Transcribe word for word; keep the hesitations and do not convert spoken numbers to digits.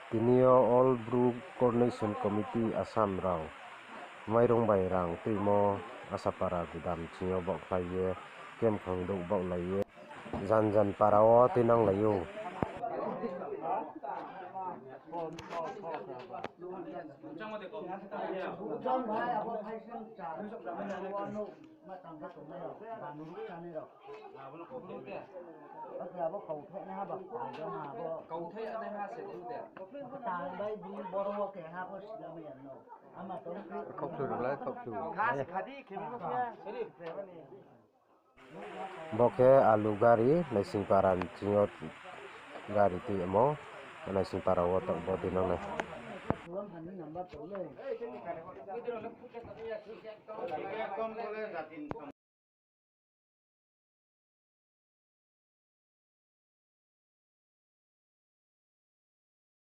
Tini yo All Bru Coordination Committee Assam rao mairung bai rang tuimo Asapara gudam ching yo baohkhlai ye, kemkhang douh baohlai ye, jan jan para wo tuinanglai ou. Khauchu rulai, khauchu. Bo khe alu gari, Naisingpara ni ching yo gari tuimo, Naisingpara wo taoh bo tuinangnai.